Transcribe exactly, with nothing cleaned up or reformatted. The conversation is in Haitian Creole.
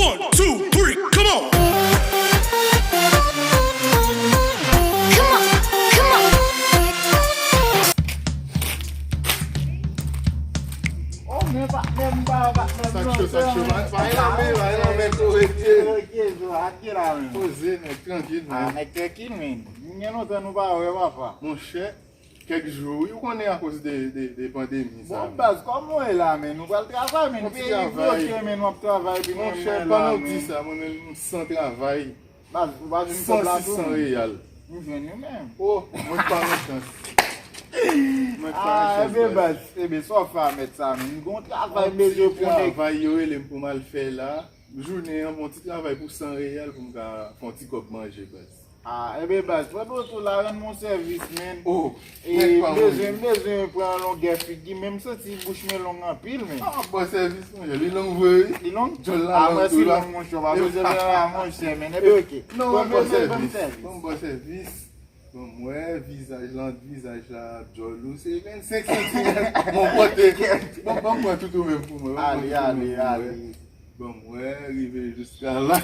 One, two, three, come on! Oh, men pa, men pa, pa, men Sa k cho, sa k cho. Bay lanmen, bay lanmen, korek. Korek, zo, atke la, men. Poze, nèg, trankil, Ah, men. nèg trankil, men. Gen lontan nou pa wè, papa. Monchè, kèk jou, wi, ou konnen akoz de, de, de pandemi sa. Bon, baz, kòman w ye la, men? Nou pral travay, men. Yon ti Peyi travay. Bloke, men, nou ap travay, epi nou Monchè, menm pandan la, w di men. Sa, mwen menm, m san travay. Baz, ou pa jwenn San kòb la sis tou, san men. Reyal. M jwenn yo menm. Oh, mwen pa nan chans. Mwen pa Ah, nan chans, ebe, baz. Baz, ebe, sa w fè a mèt sa, men. M gon travay Yon bezwen ti pou nèg. Travay yo rele m pou m al fè la. Jounen an, bon ti travay pou san reyal pou m ka fè yon ti kòb manje, baz. Ah, ebe, baz, frè Boto la rann mwen sèvis, men. Oh, E nèg pa bezwen, mwen. Bezwen pran longè figi, menm santi bouch mwen long anpil, men. Ah, bon sèvis, mwen. Li long vre, wi. Li long? Djòl la Ah, long mwen si tou la. Long, monchè, pa bezwen fè la, monchè, men. Ebe, oke. Non, Bon, mwen bon bezwen, bon sèvis. sèvis. Bon, bon sèvis. Bon, mwen, vizaj lan, vizaj la, djòl ou, se vennsenk santimèt. Bon, pote. Bon, bon, pran tout ou menm pou mwen. Bon, Ale, pran tout ou ale, menm pou ale. Mwen. Bon, mwen, rive jiska la.